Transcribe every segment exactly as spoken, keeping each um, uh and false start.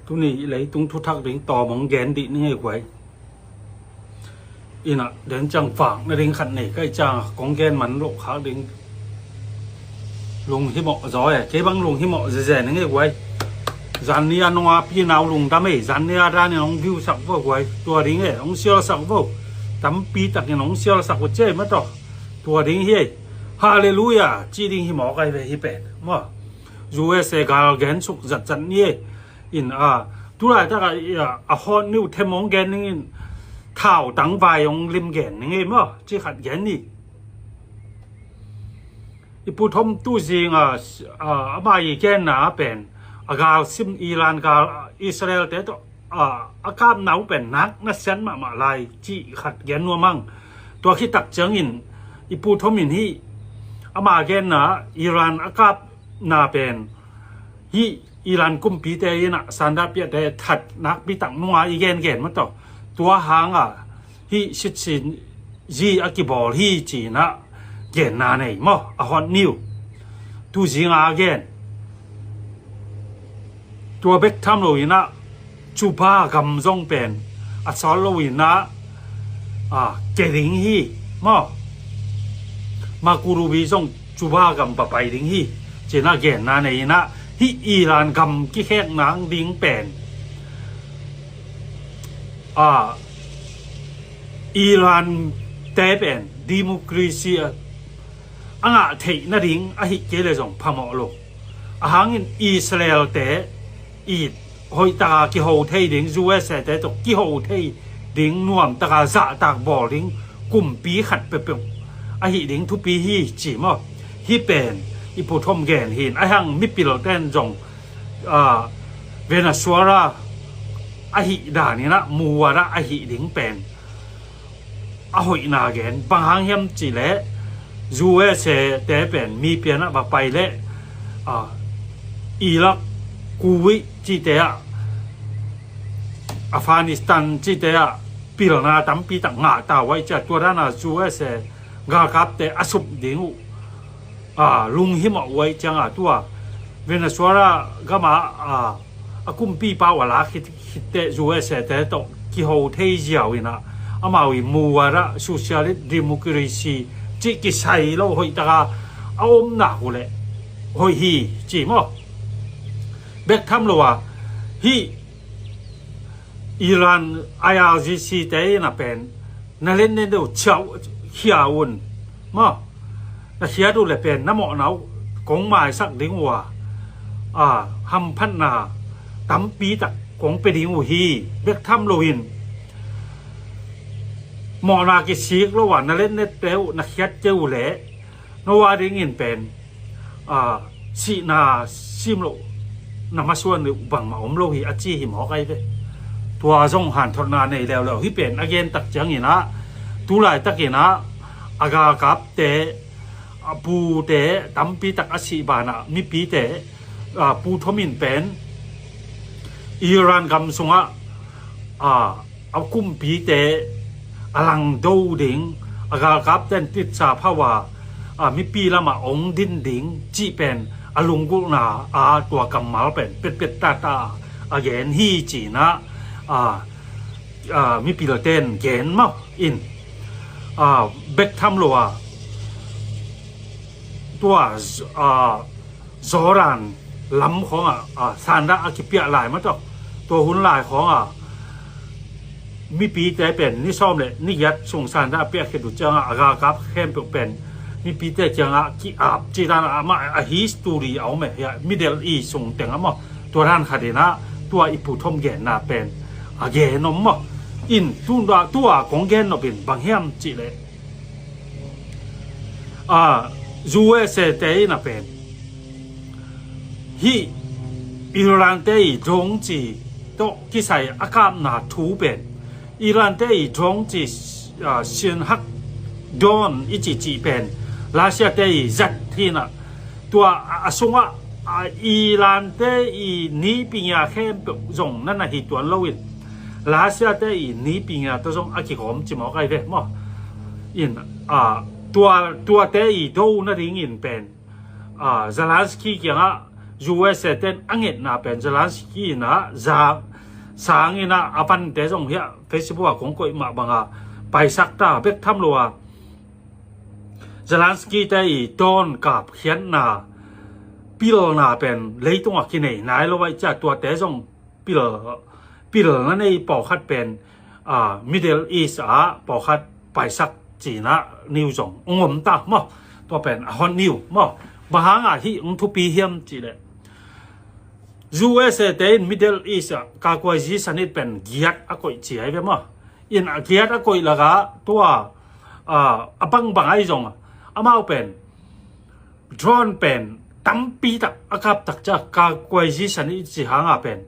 Tuni leitung thuthak ding tawm hong gen dih ning ei guai. Ina den ciang vak na ding khat nei kai ciang kong gen man loh khak ding. Lunghimawh zaw e, kei bang lunghimawh zeze ning ei guai. Zan ni a nong a pi nau lungdam ei, zan ni a dan in hong view sak vo guai. Tua ding e, hong share sak vo. Tampi takin hong share sak vo ciai ma tawh. Tua ding hi ei. Halleluia ci ding hi mawk ai ve hi pen maw. U S A gal gen suk zatzat ni ei. In a tulaitak a hot news them hong gen ning in thau tangvai hong lim gen ning ei maw ci khat gen ni. I Pu Thom tu zing a ama i genna pen a gal sim Iran gal Israel te tawh a kapna uh pen nak na sian mahmah lai cih khat gen nuam ang. Tua khit tak ciangin i Pu Thom in hih ama genna Iran a kapna pen hih Iran kumpite in a sanda piate that nakpi tak nunga i gengen maw tawh. Tua hanga hih sitsin zi a kibawl hi ci-in a genna nei maw a hot news. Tu zinga a gen tua bek tham lo in a Cuba gam zong pen a sawt lo in a ke ding hi maw. Marco Rubio zong Cuba gam va pai ding hi ci-in a genna nei in a hih Iran gam kikhek nang ding pen a Iran te pen democracy a ngah theih nading ahih kei le zong phamawh lo. Ahangin Israel te i hoihtaka kiho thei ding, U S A te tawh kiho thei ding, nuamtaka zahtak bawl ding kumpi khat peuhpeuh ahih ding thupi hi ci maw. Hih pen i Pu Thom gen hi in ahang mipil ten zong Venezuela ahih dan in a muara ahih ding pen a hoihna gen bang hang hiam cih leh U S A te pen mi pian a va pai leh Iraq, Kuwait cihte ah, Afghanistan cihte ah pilna tampi tak ngah ta uh ai cia tua dana U S A galkapte a sup ding uh lunghimawh uh ai cianga tua Venezuela gama a kumpipa uh a lak khit khitteh U S A te tawh kiho thei ziau in a amau i muara socialist democracy cih kisai lo hoihtaka a omnak uh leh hoih hi ci maw. Bek tham lo a hih Iran I R G C te in a pen na len nen deuh ciau khia un maw. Na khiat uh le pen na mawhna uh kong maisak ding uh a hamphatna tampi tak kong pe ding uh hi. Bek tham lo in mawhna kisik lo a na len nette uh na khiat kei uh leh no a dingin pen sihna sim loh na masuan uh bangmah om lo hi a ci hi mawk ai ve. Tua zong hanthotna nei leuleu hi pen a gen tak ciangin a tulaitakin a a galkapte a pute tampi tak a sih banah mipite Pu Thom in pen Iran gam sungah a kumpite a langdo ding a galkapten titsa phau a mipi lamah ong din ding cih pen a lunggulhna a tua kammal pen petpet tata a gen hi cinah mipilten gen mah in bek tham lo a tua Jordan lam khawngah sandah a kipiah lai mah tawh tua hun lai khawngah mipite pen ni sawm le ni giat sung sandah a piah khit uh ciangah a galkap khempeuh pen mipite kiangah ki-ap cih dan amah a history a om e. Hiah Middle East sung teng amah tua dan khat inah tua i Pu Thom genna pen a gen om mah in tua kong gen nop in bang hiam cih leh U S A te in a pen hih Iran te i drone ci tawh kisai a kapna thu pen Iran te i drone ci Shahed drone i cihcih pen Russia te i zat hi inah tua a sungah Iran te i nipingia khempeuh zong na na hi tuan lo in Russia te i nipingia tawh zong a kigawm ci mawk ai ve maw. In tua tuate i do nadingin pen Zelensky kiangah U S A ten a ngetna pen Zelensky in ah za sang in ah a vante zong hiah Facebook ah kong koih mah bangah paisak ta bek tham lo a, Zelensky te i drone kapkhiatna pilna pen leitungah kinei nai lo aih ciah tuate zong pil pilna nei pawlkhat pen Middle East ah pawlkhat paisak cih in ah news zong ong om ta maw? Tua pen a hot news maw? Bang hangah hih ong thupi hiam cih leh U S A te in Middle East ah kakuai zisanit pen giat a koih ci ai ve maw? In a giat a koih lakah tua a bangbang ai zong amau pen drone pen tampi tak a kap tak ciah kakuai zisanit ci hangah pen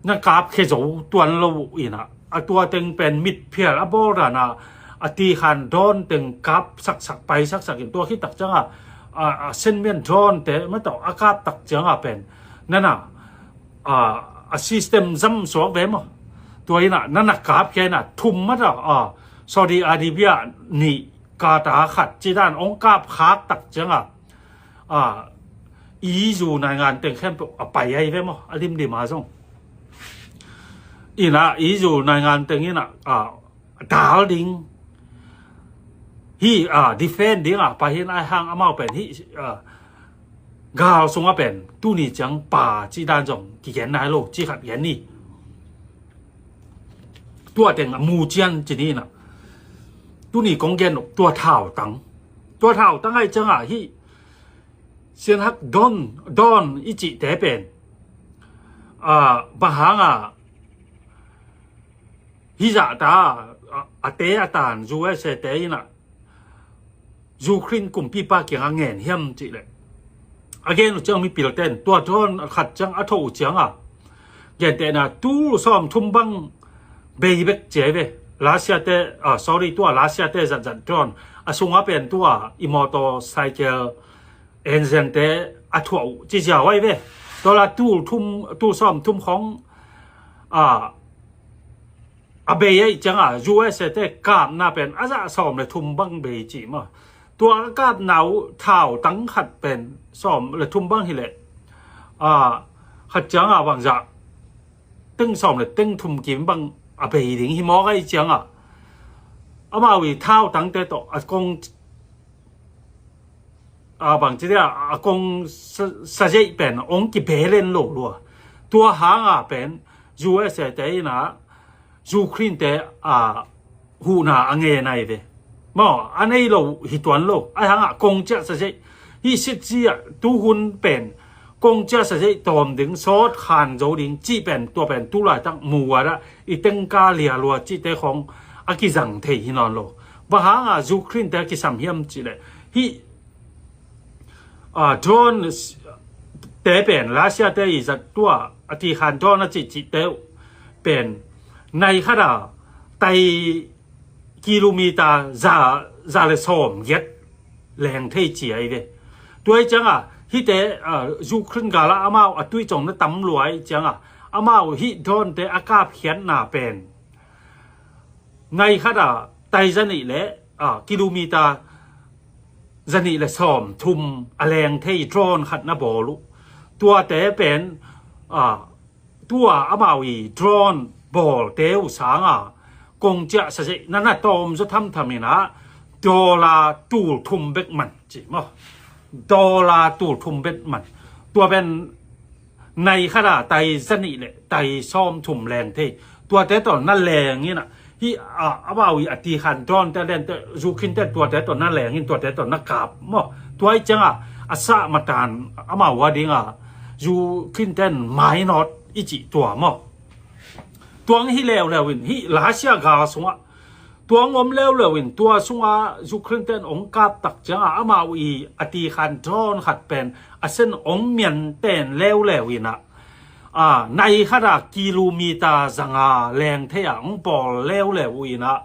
na kap khia zo tuan lo uh in ah a tua teng pen mitphial a bawl dan ah a tikhan drone teng kap saksak pai saksak in tua khit tak ciangah a, a senmian drone te matawh a kap tak ciangah pen nana a, a system zam suak ve maw? Tua in ah nana kap khia in ah thum matawh a Saudi Arabia nih Qatar khat ci dan ong kap khak tak ciangah a, E U naingan teng khempeuh a pai ai ve maw? A limlim a zong in ah E U naingan teng in ah a dal ding hi a defend ding a pai hi in ai hang amau pen hi a gal sungah pen tuni ciang pa ci dan zong kigen nai lo ci khat gen ni. Tua teng a mu cian ci ni in ah tuni kong gen tua thautang tua thautang ai ciangah hi Sian hak don don i cihte pen a, bang hangah hi zah ta a, a te a tan U S A te in ah Ukraine kumpipa kiangah ngen hiam cih leh a gen uh ciang mipil ten tua drone khat ciang a tho uh ciangah gentehna tul sawm thum bang bei bek ci ai ve. Russia te a, sorry, tua Russia te zatzat drone a sungah pen tua i motorcycle engine te a thuah uh ci ziau ai ve. Tua la tul thum tul sawm thum khong a, a bei ai ciangah U S A te kapna pen a zah sawm le thum bang bei ci maw? Tua a kapna uh thautang khat pen sawm le thum bang hi leh a, khat ciangah bangzah teng sawm le teng thum kim bang a bei ding hi mawk ai ciangah amau i thautangte tawh a kong a bang ci dia a kong sa, sa zeih pen ong kibelen lo lua. Tua hangah pen U S A te in ah Ukraine te a huhna a nge nai ve. Maw a nei lo hi tuan lo ai hangah kong ciah sa zeih hi sit ci ah tuhun pen kong ciah sa zeih tawm ding sawt khan zo ding cih pen tua pen tu laitak mu a dah i tengka lia lua cihte khong a kizang thei hi nawn lo. Bang hangah Ukraine te a kisam hiam cih leh hih a, drone te pen Russia te i zat tua a tikhan drone a cihcihte uh pen nai khat a tai kilometer za, za le sawm giat leng thei ci ai ve. Tua i ciangah hihte a, Ukraine galah amau a tuicong na tam lua i ciangah amau hih drone te a kapkhiatna pen nai khat a tai zanih le a, kilometer zanih le sawm thum a leng thei drone khat na bawl uh. Tuate pen a, tua amau i drone bawlte uh sangah kong ciah sa zeih na na tawm zaw thamtham in ah dollar tul thum bek man ci maw? Dollar tul thum bek man. Tua pen nai khat a tai zanih le tai sawm thum leng thei. Tuate tawh na leng in ah hih a, amau i a tikhan drone te lente Ukraine te tuate tawh na leng in tuate tawh na kap maw? Tua i ciangah a sah matan amau a dingah Ukraine ten mainawt i cih tua maw? Tuang hi leuleu in hih Russia gal sungah tuang om leuleu in tua sungah Ukraine ten ong kap tak ciangah amau i a tikhan drone khat pen a sen ong mian ten leuleu in ah a, nai khat a kilometer zanga leng thei a ong bawl leuleu uh in ah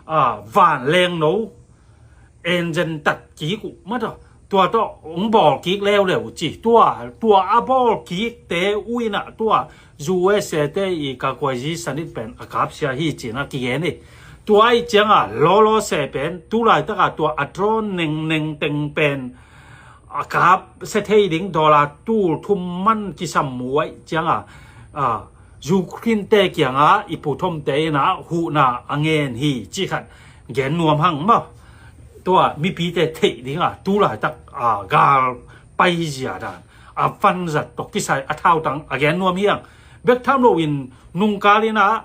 a, van lengno engine tat kik uh mataw tua tawh ong bawl kik leuleu uh ci. Tua tua a bawl kikte uh in ah tua U S A te i kakuai zisanit pen a kapsia hi ci in ah kigen hi. Tua i ciangah lawlawse pen tu laitakah tua a drone nengneng teng pen a kap sia thei ding dollar tul thum man kisam muai cianga, a, Ukraine te kianga i pu thomte ina huhna a ngen hi ci khat gen nuam hang maw. Tua mipite theih dinga tulaitak, a, gal paizia dan a van zat tawh kisai a thautang a gen nuam hiang. Bek tham loin nungkal ina,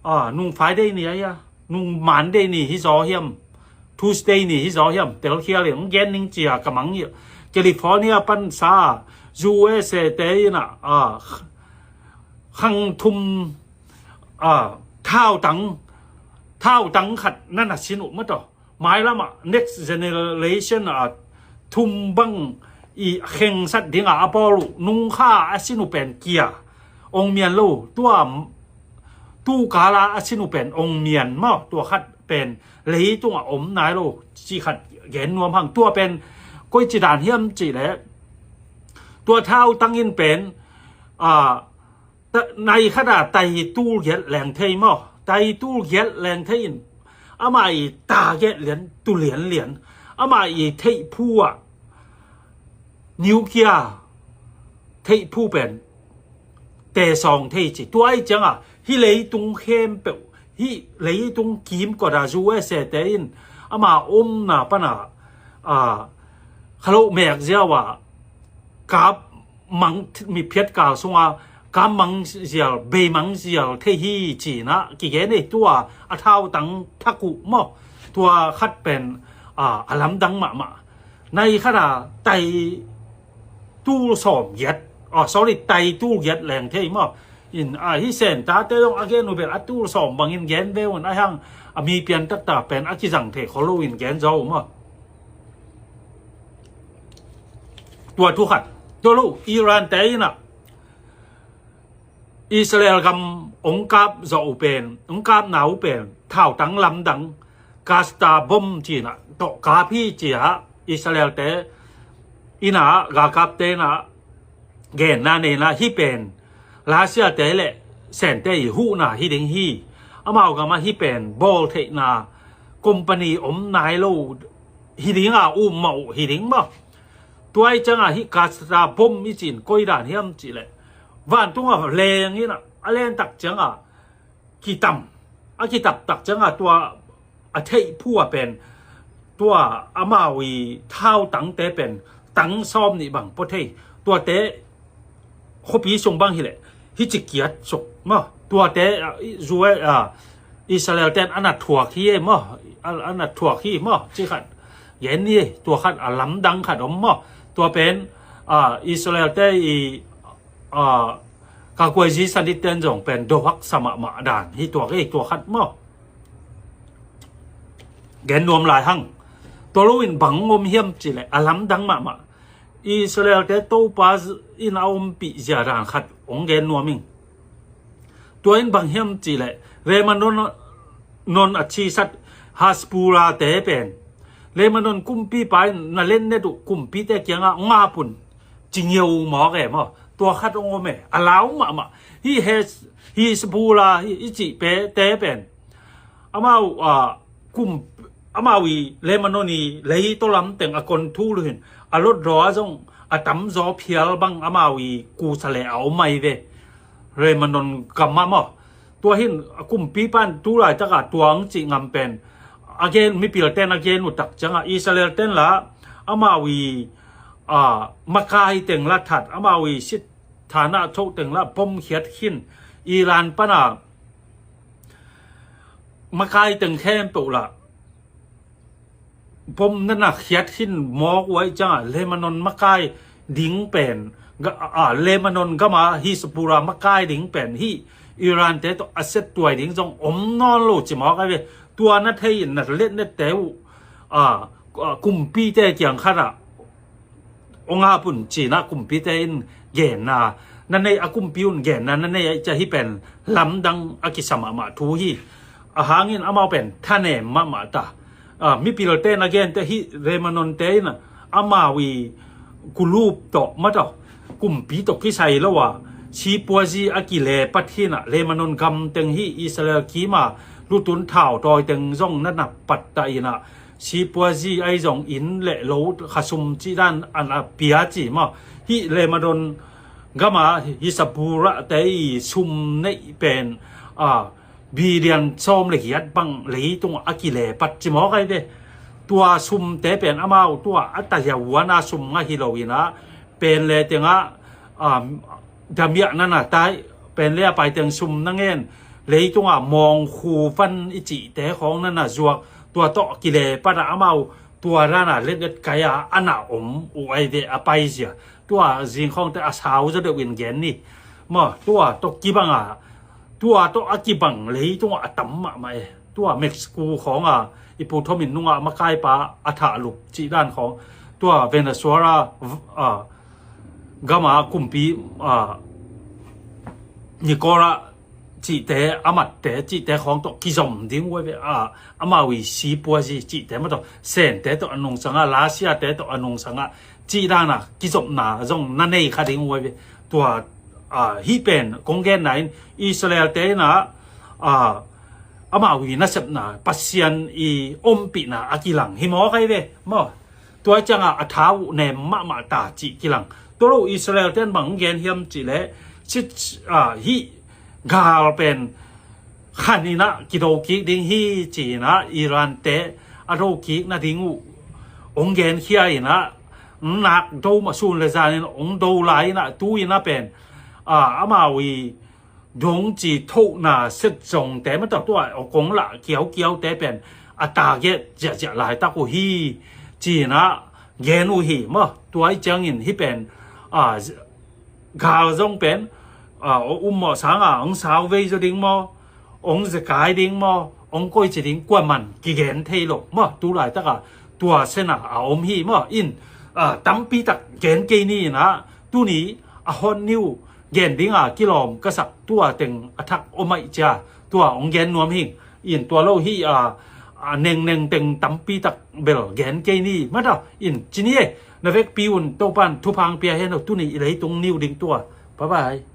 a, nung Friday ni aia, nung Monday ni hi zaw hiam, Tuesday ni hi zaw hiam, telkhial in hong gen ning cia ka mang hi. California pansa U S A te ina, a, khang thum, a, thautang thautang khat nana sin uh mataw. Mailamah next generation a thum bang i khengsat dinga a pawl uh nungkha a sin uh pen kia ong mian lo. Tua tukala a sin uh pen ong mian maw. Tua khat pen leitung a om nai lo ci khat gen nuam hang. Tua pen koi ci dan hiam ci le tua thautang in pen, a, nai khata tai tul giat leng thei maw. Tai tul giat leng thei in ama i ta giat lian tu lian lian ama i theih phu ah nuclear theih phu pen te sawng thei ci. Tua i cianga hi leitung khempeuh, hi leitung kimkota U S A te in ama omna pana, a, khalo mek ziau a kap mang mi phiat kal sunga kap mang zial, bei mang zial thei hi cina kigen ei. Tua a thautang thak uh maw. Tua khat pen, a, a lamdang mahmah. Nai khata tai tul sawm giat, oh, sorry, tai tul giat leng thei maw. In, a, hi sen tate dong a gen uh bel a tul sawm bangin gen ve un a hang a mi pian takta pen a kizang thei kholo in gen zo maw. Tua thu khat. Tua lo Iran te ina Israel gam ong kap zawh uh pen, ong kap na uh pen thautang lamdang, cluster bomb cina tawh kap hi cia Israel te ina, galkap te ina genna neina hi pen Russia te le sente i huhna hi ding hi. Amau gama hi pen bawl theihna company om nai lo hi dinga um mah uh hi ding maw. Tua i cianga hi cluster bomb i cin koi dan hiam ci le vantunga leng ina a len tak cianga kitam, a kitap tak cianga tua a theih phu a pen tua amau i thautangte pen tang sawm nih bang pua thei. Tuate khuapi sung bang hileh hi ci kiat suk maw. Tuate, a, Israel ten ana thuak hi e maw. Ana thuak hi maw ci khat gen ni. Tua khat a lamdang khat om maw. Tua pen, a, Israel te i, a, kakuai zi sanit ten zong pen dohak sa mahmah dan hi tuak ei tua khat maw. Gen nuam lai hang. Tua lo in bang om hiam ci le a lamdang mahmah. Israel te Topa in a ompih zia dan khat ong gen nuam ing. Tua in bang hiam ci le Lebanon non a chisat Hezbollah te pen Lebanon kumpipa in na lennet uh kumpite kianga ngapun ci ngiau mawk e maw. Tua khat ong om e a lau mahmah. Hi Hezbollah hi i cih pe te pen amau, a, kum amau i Lebanon i lei tawlam teng a kon thu luhin a lot raw a zong a tamzaw phial bang amau i kusa le a om mai ve. Lebanon gam ah maw. Tua hin a kumpipan tu laitaka tuang cih ngam pen a gen mipil ten a gen uh tak cianga Israel ten la amau i, a, makai teng la that amau i sit thana tho teng la bom khiat khin Iran pana makai teng khempeuh la bom nana khiat khin mawk uai cianga Lebanon makai ding pen, a, Lebanon gama Hezbollah makai ding pen hi Iran te tawh a set tuai ding zong om nawn lo ci mawk ai ve. Tua na thei in na letnet te uh, a, kumpite kiang khatah ong ap un cina kumpite in genna na nei a kumpi un genna na nei a i cia hi pen lamdang a kisa mahmah thu hi. A hangin amau pen thanem mahmah ta. A, mipil ten a gente hi Lebanon te in amau i kulup tawh mataw kumpi tawh kisai lo a sipuazi a kile pat hi na Lebanon gam teng hi Israel kima lutun thau tawi teng zong na na pat ta ina sipuazi ahi zong inn le lo khasum cih dan an a pia ci maw. Hih Lebanon gama Hezbollah te i sum neih pen a billion sawm le giat bang leitungah a kilepat ci mawk ahi ve. Tua sumte pen amau tua a tayahuana sum ngah hi lo inah pen le tengah damiah na na tai, pen le a pai teng sum na ngen, leitungah mawngkhu van i cihte khawng na na zuak, tua tawh kilepat a amau tua dana letlet kai a a na om uh ahi ve a paizia. Tua zingkhawngte a sau zaw deuh in gen ni maw. Tua tawh kibanga tua tawh a kibang leitungah a tam mahmah e. Tua Mexico khawnga i pu thomin nungah makaipa a thahlup cih dan khawng, tua Venezuela gama kumpi Nicola cihte, a matte cihte khawng tawh kizom ding uh ahi ve. Amau i sipuazi cihte ma tawh, Sente tawh a nungsangah, Lasia te tawh a nungsangah cih dana kizopna zong na nei kha ding uh ahi ve. Tua hih pen kong genna in Israel te inah amau i nasepna, Pasian i ompihna a kilang hi mawk ahi ve maw. Tua ciangah a tha uh nem mahmah ta cih kilang. Tua lo Israel ten bang gen hiam cihleh, hih gal pen khan inah kido kik ding hi ci inah Iran te a do kik nading uh hong genkhia inah, nak do mah sun le zan in hong do lai inah tu inah pen amau i dong ci thohna set zongte ma tawh tua kong lah kiaukiaute pen a target ziahziah laitak uh hi ci inah gen uh hi maw. Tua i ciangin hih pen gal zong pen a um mawh sanga hong sau vei zaw ding maw, hong zekai ding maw, hong koici ding kuaman kigen thei lo maw. Tu laitaka tua sena a om hi maw. In tampitak gen kei ni inah tuni a hot news gen dinga kilawm ka sak tua teng a thak om aih cia tua hong gen nuam hing. In tua lo hi a nengneng teng tampitak bel gen kei ni mata. In ci ni e, na vekpi un Topan thupha pia hen aw. Tuni i leitung news ding tua. Bye bye.